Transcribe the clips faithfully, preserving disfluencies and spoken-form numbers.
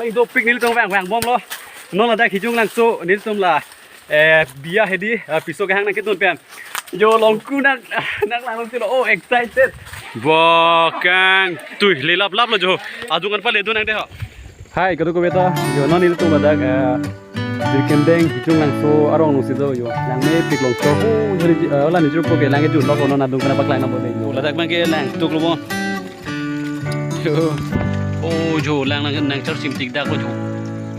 Dopik nelitum vang vangbomlo. Non ladak Hijong Langso nelitum la, eh, biya hedi, eh, piso kehang nangkedun pen. Yo, Longku nang, nang lang nang tilo. Oh, excited. Bo kangtui lelap lap lo jo. Adung an pale dun nang dei ho. Hai, kadokave ta. Yo, non nelitum ladak, eh, Jirikindeng Hijong Langso arong alongsi do yo. Langmepik longchor ho, jori, eh, ola nijur po ke lang kejun lo ko non adung kana paklang nang bo dei yo. Ladak abang ke lang tuk lo bo. Yo. Oh, jo, lang nang, nangchor sim tik dak lo jo.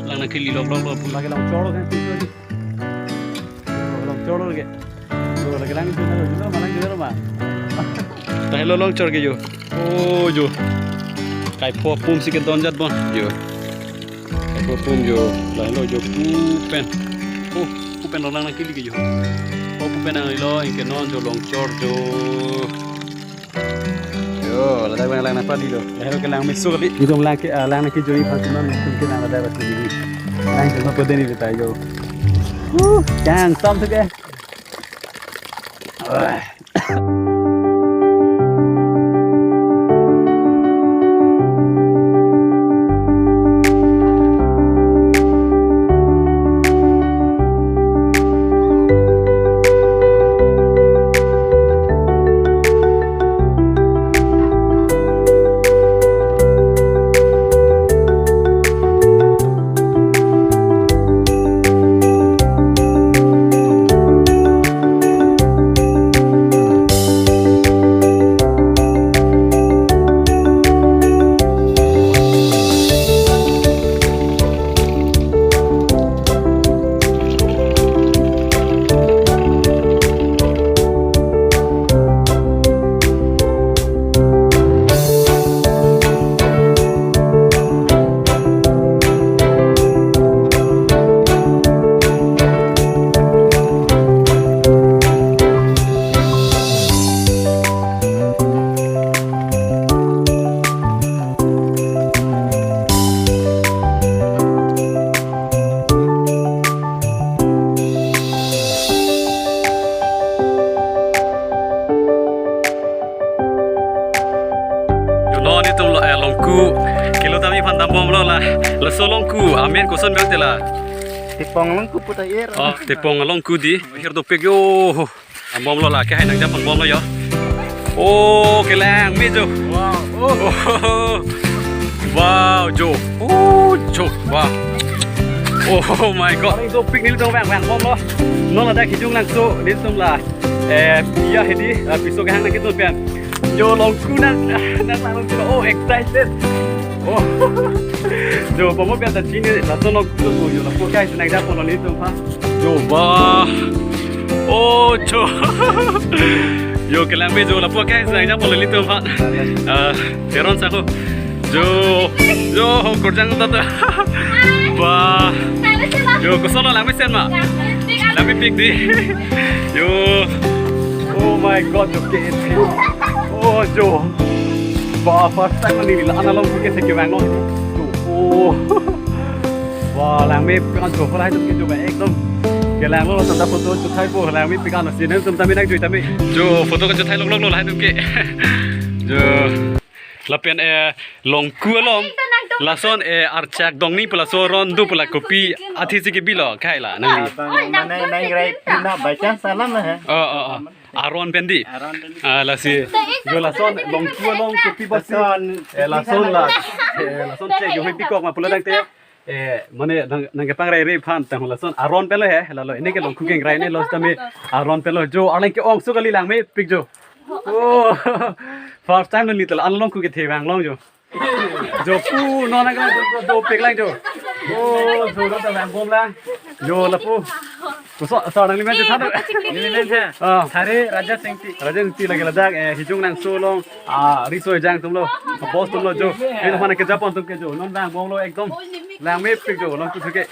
Lang nangkeli lok lok lo. Lake longchor lo kan, longchor lo ke. Yo, lake lang jun lo, jun lo ma, lang jun lo ma. Tahai lo longchor ke yo. Oh, jo. Kaipho pum si kedon jat bon. Yo. Kaipho pum jo. Lahelo jo pu pen. Oh, pu pen lo lang nangkeli ke jo. Oh, pu pen nanglelo, anke non jo longchor jo. Yo, ladak abang lang nangpali lo. Lahelo ke langmeso kali. Itum lang ke, ah, lang nangkejoi aphan si non, itum ke lang ladak pasi di. Lang jun ma po dei ni beta yo. Uh, yang sam tu ke. Yo, non itum lo, eh, Longku kelo tame aphan dambomlo la. Laso Longku amen koson bang tela. Tepong Longku puta er. Oh, Tepong Longku dei. Hir dopik yo. Dambomlo la, kehai nangjap ponbomlo yo. Oh, kelangme jo. Wow. Oh. Oh. Wow, jo. Oh, jo. Wow. Oh my God. Dopik nelitum vang vangbomlo. Non ladak Hijong Langso nelitum la, eh, biya hedi, eh, piso kehang nangkedun pen. Yo, Longku nang, nang lang nang tilo. Oh, excited. Oh. Jo, pamo pen ta chini, laso Longku, yo, lapu kehai si nangjap ponlo nelitum aphan. Jo, ba. Oh, jo. Yo, kelangme jo, lapu kehai si nangjap ponlo nelitum aphan. Ah, Teron sako. Jo, jo, korjang ta ta. Ba. Yo, koson lo, langmesen ma? Langmepik dei. Yo. Oh my God, jo ke. Oh, jo. Ba, first time neli la-an along ke thek kevang lo. Jo. Oh. Wah, langmepik an jo, lahai atum ke jo ba ekdom. Kelanglo, tata photo chethaipo, langmepik an si nelitum tame nangjui tame. Jo, photo kachethai lok lok lo lahai atum ke. Jo. Lapen, eh, Longku along. Lason, eh, archak dongni pu laso aron do pu la kopi athesi kebilo, kehai la nangli. Abang mane nang rai pina by chance alam na he. Oh, oh, oh. Aron pen dei. Aron pen dei. Ah, lasi. Jo, lason Longku along kopi basi. Lason. Eh, lason la. Eh, lason chek jo hoi pikok ma pu la dang te. Eh, mane nang, nangkepangrai rai aphan tang lason aron pen lo he, lalo ini ke Longku kengrai ne lo tame aron pen lo jo, arleng ke-ong so kali, langmepik jo. Oh, first time neli ta la-an Longku kethe vanglong jo. Jo pu non nang jo, jo, jo pek lang jo. Oh, jo lo ta vangbom lang. Jo lapu. Koson, so nangli men chethan. Neli men he. Ah. Thare Raja Singti. Raja Singti lake ladak, eh, Hijong Langso along. Ah, riso ejang atum lo. Boss atum lo jo. Pen mana kejapon atum ke jo. Non vangbomlo ekdom. Langmepik jo, Longku thuke.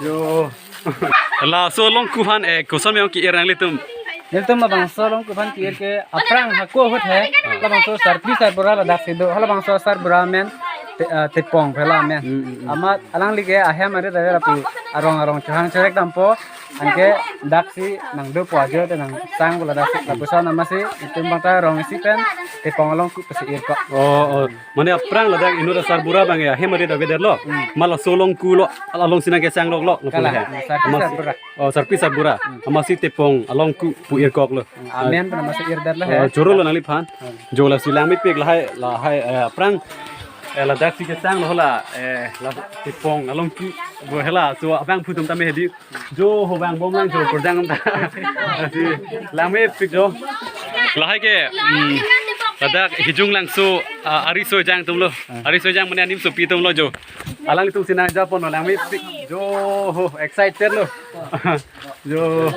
Jo. Laso Longku aphan, eh, koson me-ong ke-ir nanglitum? Nelitum labangso Longku aphan ke-ir ke aphrang hako ahut he. Labangso sarpi sarbura ladak si do. Halabangso sarbura amen Te-, eh, Tepong pu la amen. Hmm, hmm, hmm. Amat alangli ke ahem arit arit lapu arong arong chohang chorek dampo. Anke daksi nangdopo ajo te nangchang pu ladak si, lapuson amatsi itum bangta rong isi pen tepong along ku pesi irkok. Oh, oh. Mane aphrang ladak inut asarbura abang ya, hem ari dak veder lo. Hmm. Ma laso along ku lo, alongsi nangkechang lok lo, lo Kalang, pule he. Sarpi Amatsi, sarbura. Oh, sarpi sarbura. Hmm. Amatsi tepong along ku pu irkok lo. Hmm. Amen pen amatsi irdetlo he. Oh, choro lo nangliphan. Hmm. Jo lasi langmepik lahai, lahai, eh, aphrang, eh, ladaksi kechang lo la, eh, la tepong along ku pu hela, so abangphu atum tame hedi. Jo ho vangbom nang jo kurjang ta. Lasi langmepik jo. Lahai ke, hmm, ladak Hijung Langso, ah, ariso ejang atum lo. Ariso ejang mane animsopi atum lo jo. Alanglitum si nangjapon lo langmepik. Jo ho excited lo. Jo.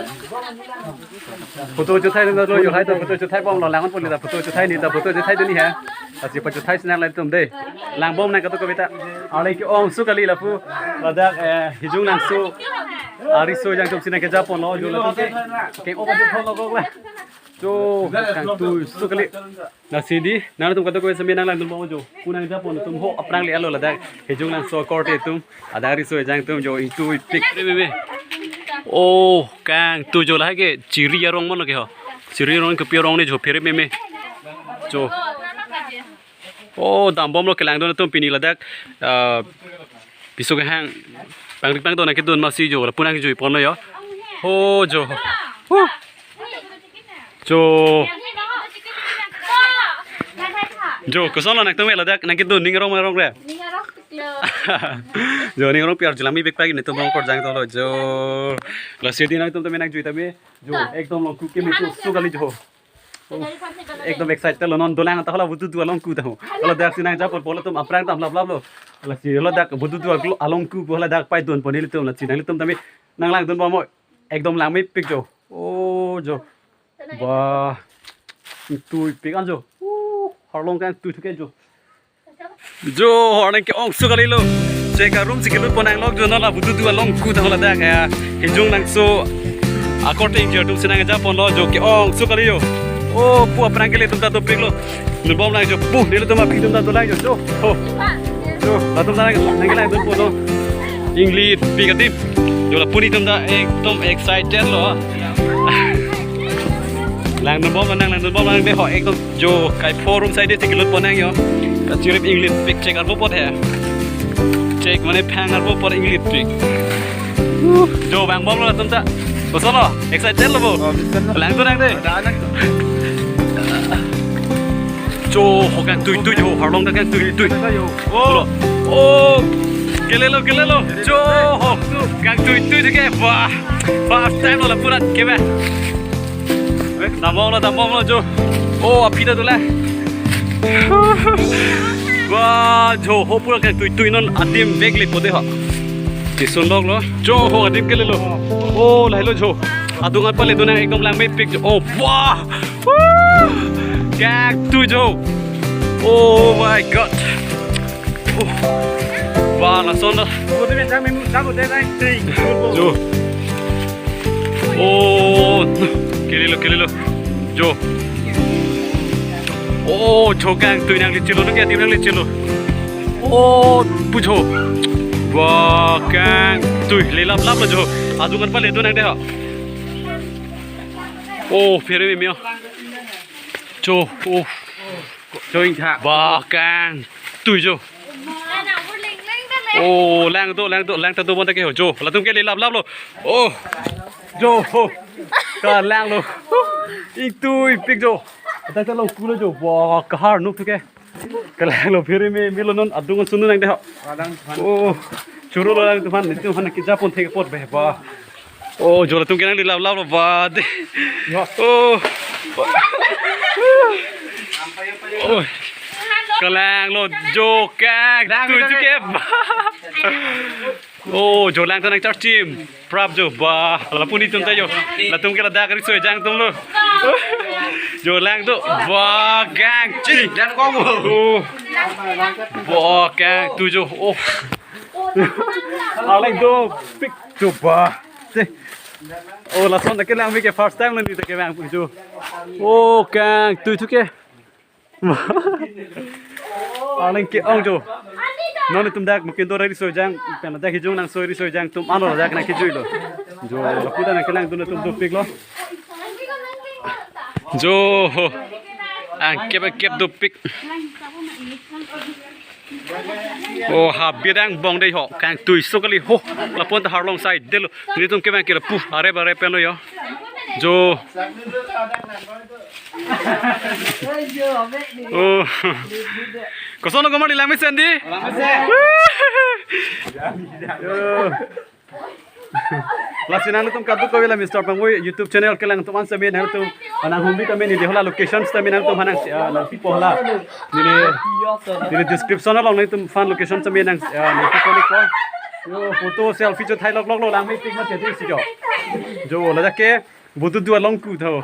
Photo chethai lo jo, hai to photo chethai bom lo, lang-un pon ta photo chethai ni ta photo chethai dun ni ha. Lasi pachethai si nanglangdun dei. Langbom nang kato kaveta. Ale ke-ong su kali lapu. Ladak, eh, Hijung Langso ariso ejang atum si nangkejapon lo jo latum ke. Ke-ong pachethon lo kok la. Jo kangtui su kali. Lasi dei, nangtum kato kave semi nanglangdun bom jo. Pu nangjapon atum ho aphrang le alo ladak. Hijung Langso akorte atum. Ada ariso ejang atum jo ingtuipik. Meme. Oh, kangtui jo lahai ke chiri arong mono ke ho. Chiri arong ke pi arong ni jo phere meme. Jo. Oh, dambom lo kelangdun atum pini ladak. Ah, piso kehang. Pangrik pangdon nangkedun amatsi jo. Lapu nangjui pon lo jo. Oh, jo. Huh. Jo. Jo, koson lo nangtum ladak nangkedun ning arong arong re. Jo ning arong pi arjulang mepik pagi netum rong kurjang atum lo jo. Lasi dei nangtum tame nangjui tame. Jo, ekdom along ku keme tu su kali jo. Ekdom excited lo non dolang ta hala vududu along ku ta ho. Ladaksi nangjapon pu latum aphrang ta laplap lo. Lasi ladak vududu along ku pu ladak paidunpon nelitum lasi nanglitum tame nanglangdun bom mo. Ekdom langmepik jo. Oh, jo. Bah. Ingtuipik an jo. Uh, harlong kangtui thuke jo. Jo, harlong ke-ong su kali lo. Chek arum si kelut pon nang lok jo non la vududu along ku ta ladak ya. Hijung Langso akorte ingjir atum si nangjapon lo jo ke-ong su kali jo. Oh, pu aphrang ke le atum ta dopik lo. Dunbom lang jo, pu, nelitum aphi atum ta dolang jo, jo, ho. Jo, latum ta nang, nangkelangdunpo no. Inglipik adim. Jo lapu netum ta ekdom excited lo. Langdunbom lang, langdunbom lang dei ho, ekdom jo kai forum side si kelut pon nang jo. Kachirip inglipik chek arvo apot he. Chek mane phang arvo apot inglipik. Uh, jo vangbom lo latum ta. Koson lo, excited lo bo. Oh, bisa lo. Langdun nang dei. Ada anak. Jo ho kangtuitui jo, harlong ta kangtuitui. Bisa yo. Oh. Oh. Kelelo, kelelo. Jo ho. Kangtuitui thuke. Wah. First time lo lapu rat keme. Dambom lo, dambom lo jo. Oh, aphi ta dolang. Wah, jo ho pura kangtuitui non adim vekle po dei ho. Tisun lok lo. Jo ho adim kelelo. Oh, lahelo jo. Adung an pale dun nang ekdom langmepik jo. Oh, wah. Woo! Kangtui jo. Oh my God. Oh. Wah, lason lo. Jo. Oh, kelelo, kelelo. Jo. Oh, jo kangtui nangle chelo, nang ke adim nangle chelo. Oh, pu jo. Wah, kangtui le laplap lo jo. Adung an pale dun nang dei ho. Oh, phere meme ho. Jo, oh. Jo ingtha. Wah, kangtui jo. Oh, lang do, lang do, lang ta dobom ta ke ho jo. Latum ke le laplap lo. Oh. Jo. Ho. Kalang lo. Ingtuipik jo. Ata ta along ku lo jo. Wah, kahar nuk thuke. Kalang lo phere meme lo non adung an sunu nang dei ho. Adang. Oh. Choro lo langtumphan, netumphan kejapon thek apot be ba. Oh, jo latum ke nangle laplap lo ba dei. Yo. Oh. Oh. Kalang lo jo kangtui thuke ba. Oh, jo lang ta nang charchim. Prap jo ba. Lapu netum ta jo. Latum ke ladak riso ejang atum lo. Jo lang do. Ba kangtui. Dan kong. Oh. Ba kangtui jo. Oh. Alang dopik jo ba. Se. Oh, lason ta kelang meme ke first time lo ne ta kevang pu jo. Oh, kangtui thuke. Alang ke-ong jo. Non netum dak Mukinto riso ejang, pen dak Hijung Langso riso ejang atum ano dak nangkejui lo. Jo, lapu ta nangkelangdun atum dopiklo. Jo, ho. Angkep angkep dopik. Oh, ha bidang bong dei ho. Kangtui so kali ho. Lapu ta harlong sai detlo. Nelitum kevang ke lapu. Arep arep pen lo jo. Jo. Oh. Koson lo Komar, di langmesen di? Langmesen. Yo. Lasi nanglitum kadokave la Mister Pangvoi YouTube channel kelang atum an sitame nanglitum nang humri tame neli hala location sitame nanglitum aphan nang, ah, nangpipo hala. Neli, neli description along nanglitum aphan location sitame nang, ah, nangpipo ni ko. Yo, photo selfie chothailok loklo, langmepik mati dei si jo. Jo, ladak ke Vodudu alongku tho.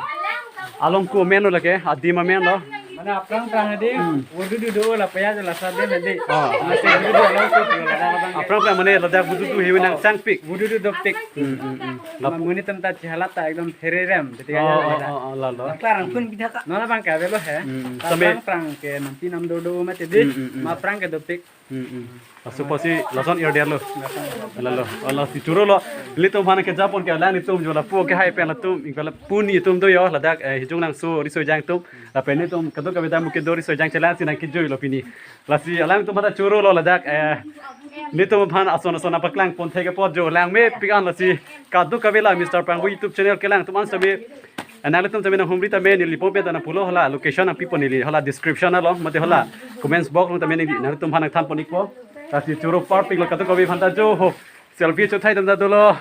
Alongku amen lo lake, adim amen lo. Mane aphrang aphrang hedi, Hmm. Vodudu do la paya la sa de hedi. Ah. Mane Vodudu alongku do la da bang. Aphrang aphrang mane ladak Vodudu hewi nang sangpik. Vodudu dopik. Hmm, hmm, hmm. Lap- Mane atum ta chehalat ta ekdom phererem, ketika Oh, ada oh, ada. Oh, oh, lalo. Aphrang pun kita ka. Non abang ke avelo he. Hmm, hmm. Sampai Aphrang aphrang ke nampi nam do do mati dei. Hmm, hmm, hmm. Ma aphrang ke dopik. Hmm, hmm. Laso pusi lason ir dia lo. Lalo, lasi choro lo. Nelitum aphan kejapon ke alanglitum jo lapu kehai pen latum, ingkala puni atum do jo ladak, eh, Hijong Langso riso-ejang atum. Lapen nelitum kadokave ta muke do riso-ejang chelang si nangkejui lo pini. Lasi alanglitum aphan choro lo ladak, eh, nelitum aphan ason ason nangpaklangpon thek apot jo langmepik an lasi kadokave la Mister Pangvoi YouTube channel kelang atum an sitame, eh, nanglitum tame nang humri tame neli pon pen ta nangpulo hala location nangpipo neli hala description along mate hala comments box along tame neli nanglitum aphan nangthanpon ikpo. Lasi choro parpik lo kadokave aphan ta jo ho. Selfie chothai dam ta dolo.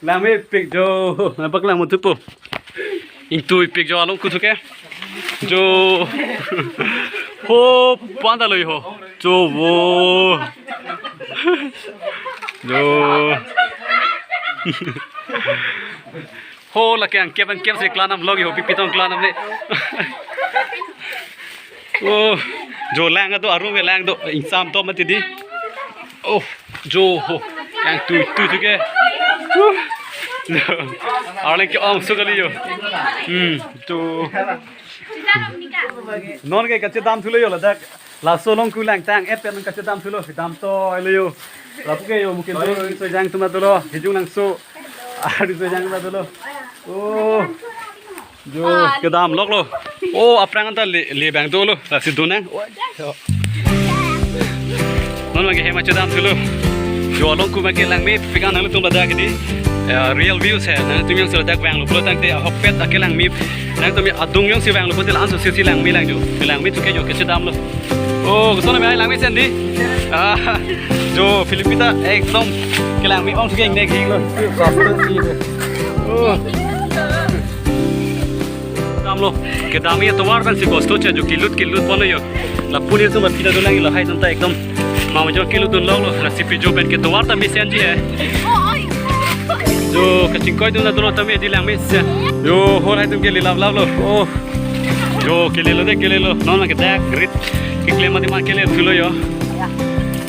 Langmepik jo. Nangpaklang mo thupo. Ingtuipik jo alongku thu ke. Jo. Ho, panda lo ho. Jo wo. Jo. Ho, lake angkep angkep si klanam lo ho, pipi tong klanam le. Oh, jo lang do, arum ke lang do, ingsam do mati dei. Oh, jo ho, kangtui tui tui ke. Uh. Arleng ke-ong so kali jo. Hmm, jo. Non ke kachedam thulo jo ladak. Laso alongku lang tang-et pen kachedam thulo, damtoi lo jo. Lapu ke jo muke do riso-ejang atum ta dolo, Hijong Langso. Ah, riso-ejang atum ta dolo. Oh. Jo, kedam loklo. Oh, aphrang ta le, le bang dolo. Lasi do nang. Oh, jo. Non abang ke hem kachedam thulo. Jo alongku abang ke langmepik an nanglitum ladak hedi. Ya, real views he. Nangtum jongsi ladak vanglo pulo tangte ahokpet akelangme. Nangtum adung jongsi vanglo pulote la-an so si langme lang jo. Langme thu ke jo kachedam lo. Oh, koson abang langmesen dei. Ah, jo Philippine ta ekdom kelangme ong thu ke ingnek hinglo. Oh. Damlo. Kedam atovar pen si kosto cha jo kilut kilut ponlo jo. Lapu nelitum aphi ta dolang lahai atum ta ekdom. Mama jo kilut dun loklo. Lasi pijo pen ke tovar ta mesenji he. Jo kachingkoi dun ta dolo tame hedi langmesen. Jo ho lahai atum ke lelap laplo. Oh. Jo kelelo dei kelelo. Non ke dak rit. Keklem mati ma kele thulo jo.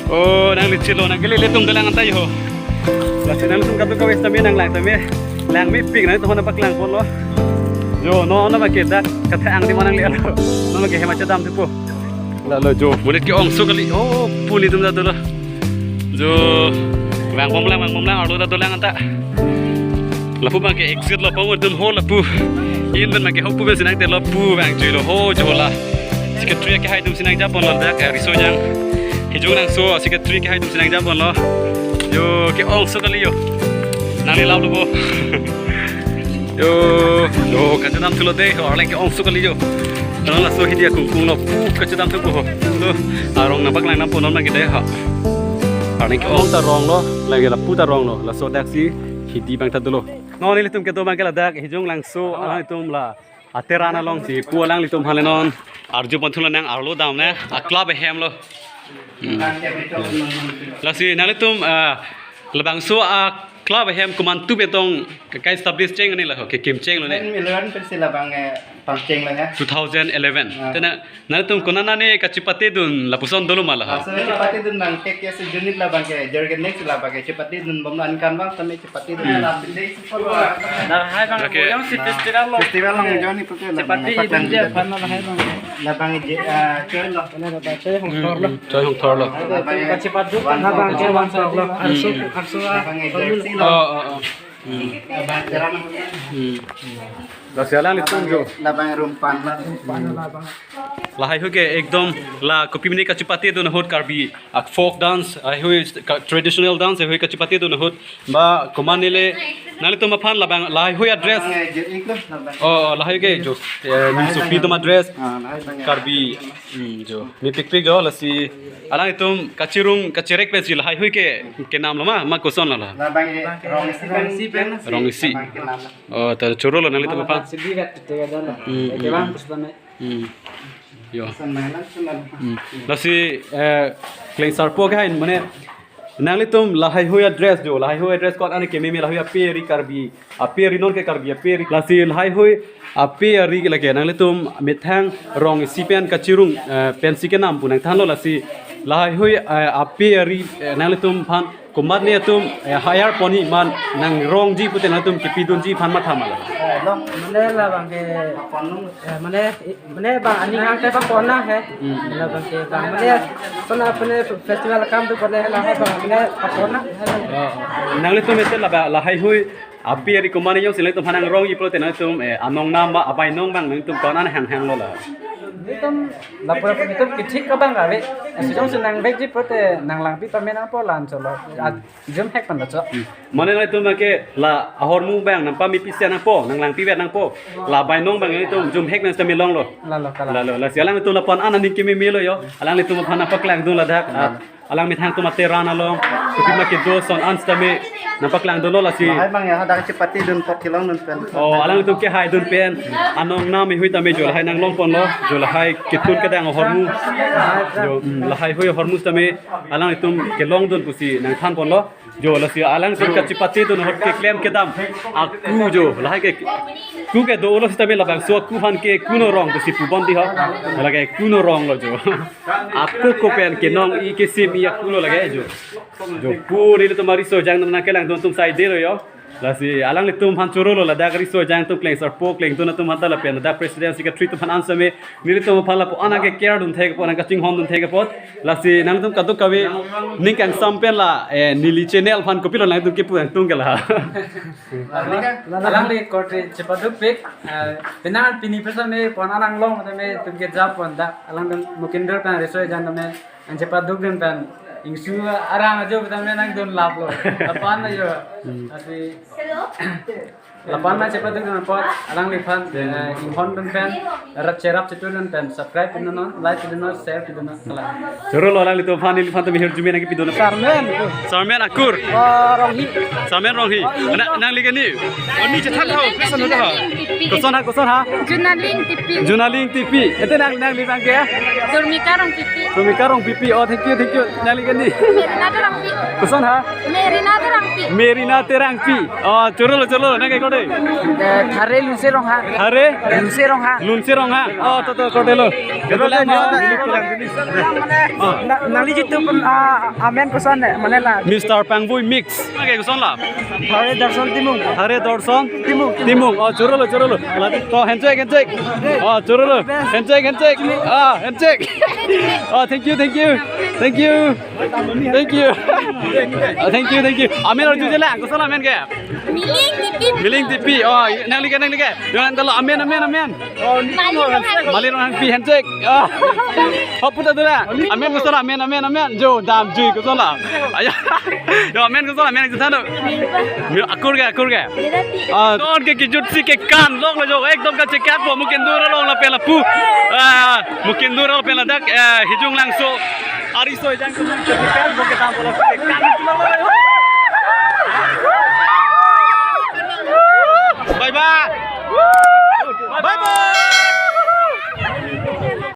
Oh, nanglechelo, nangkelele atum dolang anta jo. Lasi nangtum kadokave tame nanglang tame. Langmepik nangtum aphan paklangponlo. Jo, non abang ke dak katha-ang dei ma nanglelo. Non ke hem kachedam thupo. Lalo jo, monit ke-ong so kali. Oh, puni atum ta dolo. Jo, vangbomlang, vangbomlang, arlo ta dolang anta. Lapu abang ke exit lo, pangudun ho lapu. In pen abang ke ho pu pen si nangte lapu vangjuilo ho jo la. Secretary kehai atum si nangjaponlo dak riso-ejang. Hijong Langso secretary kehai atum si nangjaponlo. Jo ke-ong so kali jo. Nanglelaplo bo. Jo, jo kachedam thulo dei ho, arleng ke-ong so kali jo. Nang laso hidi akungkung lo pu kachedam thupo ho. Lo, arong nangpaklang nangpo non abang ke dei ha. Arleng ke-ong ta ronglo, lake lapu ta ronglo, laso dak si hidi abang ta dolo. Non nelitum kedo abang ke ladak Hijong Langso alangtum la ateran along si pu alanglitum aphan le non arjupon thulo nang arlo damnang a club ahem lo. Hmm. Lasi nanglitum, ah, labangso a club ahem komantu pen tong ke-establish cheng ne la ho, kekim chenglo ne? Eleven pen si labang, eh, pangchenglo he. Two thousand eleven. Ah. Te na, nangtum konat nani kachepatedun lapuson dolo ma la ho? Laso chepatedun abang ke, ke si unit labang ke, Jurgen next labang ke chepatedun bomlo, ankan abang tame chepatedun. Hmm. Lahai abang Okay. Yang si festival lo. Festival along join itu ke labang Chepatedun paklang dia, gitu. Pan lahai abang. Labang je, ah, choi lo. Choi hong thor lo. Choi hong thor lo. Labang Kachepatedun, labang ke one third lo. Arso, arso, ah, labang jersey lo. Oh, oh, oh. Hmm. Hmm. Lasi alanglitum jo. Labang rumpan la. Lahaihui ke ekdom la kopi mene kachipate dun ahut Karbi a folk dance, lahaihui ka-, traditional dance, lahaihui kachipate dun ahut ba komat nele nanglitum aphan labang lahaihui a dress. Oh, lahaihui ke jo, eh, nisopi atum a dress. Karbi, hmm, jo. Mepikpik jo, lasi alanglitum kachirung kachirek pensi lahaihui ke kenam lo ma, ma koson lo la. Labang rong isi pen. Rong isi. Labang kenam. Oh, ta choro lo nanglitum aphan. Sibi vet te ga dala. Hmm, hmm. Kevang puspa me. Hmm. Jo. San mai lang, san lang. Hmm. Lasi, eh, klengsarpo ke hain mane nanglitum lahaihui a dress jo, lahaihui a dress code ane kememe lahaihui ape ari Karbi, ape ari non ke Karbi ape ari. Lasi lahaihui ape ari lake nanglitum methang rong isi pen kachirung, eh, pensi kenam pu nangthanlo, lasi lahaihui, eh, ape ari, eh, nanglitum aphan komatne atum, eh, hire ponji ma nangrongji pute nanglitum kepidunji aphan matha ma la. Mane labang ke, eh, mane, mane bang aning angke bang pon nang he. Hmm. Labang ke bang mane sona apne festival akam tu pon he la bang mane pon nang. Oh, oh. Nanglitum ete laba lahaihui ape ari komatne jongsi nanglitum aphan nangrongji pulote nanglitum, eh, anong nam ba abainong bang nanglitum konan hang hang lo la. Itum lapor itum kethik abang kave. Jongsi nangvekji pulote nanglangpi pame nangpo la-an cholo. Jumhek pen lo cho. Hmm. Mane nanglitum ke la ahormu bang nangpamepisi nangpo, nanglangpi vet nangpo. La abainong bang nanglitum jumhek nang sitame longlo. Lalo, kala. Lalo, lasi alanglitum lapu-an aning kememe lo jo. Alanglitum aphan nangpaklangdun ladak. Ah, alang methang atum ate ran along. Kopi ma kedo ason an sitame nangpaklangdunlo lasi. Lahai bang ya, hadak chipate dun apot kelongdun pen. Oh, alanglitum kehaidun pen. Anong nam ihui tame jo lahai nanglong ponlo. Jo lahai ketun kedang ahormu. Jo, hmm, lahaihui ahormu sitame alanglitum kelongdun pusi nangthan ponlo. Jo, lasi alanglitum kachipate dun ahut keklem kedam aku jo, lahai ke ku ke dolo sitame labangso aku aphan ke kuno rong pusi pubom di ho. Lake kuno rong lo jo. Ako ko pen kenong i kesim i aku lo lake jo. Jo, ku nelitum ariso ejang nangkelangdun atum saide lo jo. Lasi alanglitum aphan choro lo ladak ariso ejang atum klengsarpo klengdun atum aphan ta lapen ladak president secretary atum aphan an sitame nelitum aphan lapu-an nangke-care dun thek apot, nangkachinghon dun thek apot. Lasi nangtum kadokave ning kangsam pen la, eh, neli channel aphan kopilo nangtum kepu nangtum ke la. Alangli korte chepadukpik, eh, penang pini pesan me pon alanglong tame tum ke jap pon dak alangtum Mukindur pen ariso ejang tame nangchepadukdun pen ingsu arang ajo tame nangdun laplo. Apan ajo. Lasi lapu-an nangchepadukdun apot alangliphan, eh, inghon dun pen, rat cherap chetun dun pen, subscribe pidunnon, like pidunnon, share pidunnon, kala. Choro lo alanglitum aphan, neliphan tame hirjume nangkepidun. Sarmen. Sarmen akur. Oh, Ronghi. Sarmen Ronghi. Oh, ini. Na, nangli ke ni. Oh, ni chethan tha, koson tha. Koson ha, koson ha? Junaling Tipi. Junaling Tipi. Ete nang, nangli bang ke? Durmika Rongpipi. Durmika Rongpipi. Oh, thank you, thank you. Nangli ke ni. Merina Terangpi. Koson ha? Merina Terangpi. Merina Terangpi. Oh, choro lo, choro lo, nang ke kode. Eh, Thare Lunse Ronghang. Thare? Lunse Ronghang. Lunse Ronghang. Oh, to, to, kode lo. Kode lo, na, nangli jitu pen, ah, amen koson ne, mane la. Mister Pangbui Mix. Nang ke koson la? Thare Darshan Timung. Thare Darshan? Timung. Timung. Oh, choro lo, choro lo. La, to, handshake, handshake. Oh, choro lo. Handshake, handshake. Ah, handshake. Oh, thank you, thank you. Thank you. Thank you. Oh, thank you, thank you. Amen arju je la, koson amen ke? Miling Tipi. Miling Tipi. Oh, nangli ke, nangli ke. Yang anta lo amen, amen, amen. Mali Ronghangpi handshake. Ah. Hop puta dula. Amen koson la, amen, amen, amen. Jo, damjui koson la. Aya. Jo, amen koson la, amen chethan do. Mi akur ke, akur ke. Ah, non ke kejut si kekan long lo jo. Ekdom kachekat po Mukindur along lapen lapu. Ah, Mukindur along lapen ladak, eh, Hijong Langso. Ariso ejang kekan po kekan po lo kekan. Bye bye.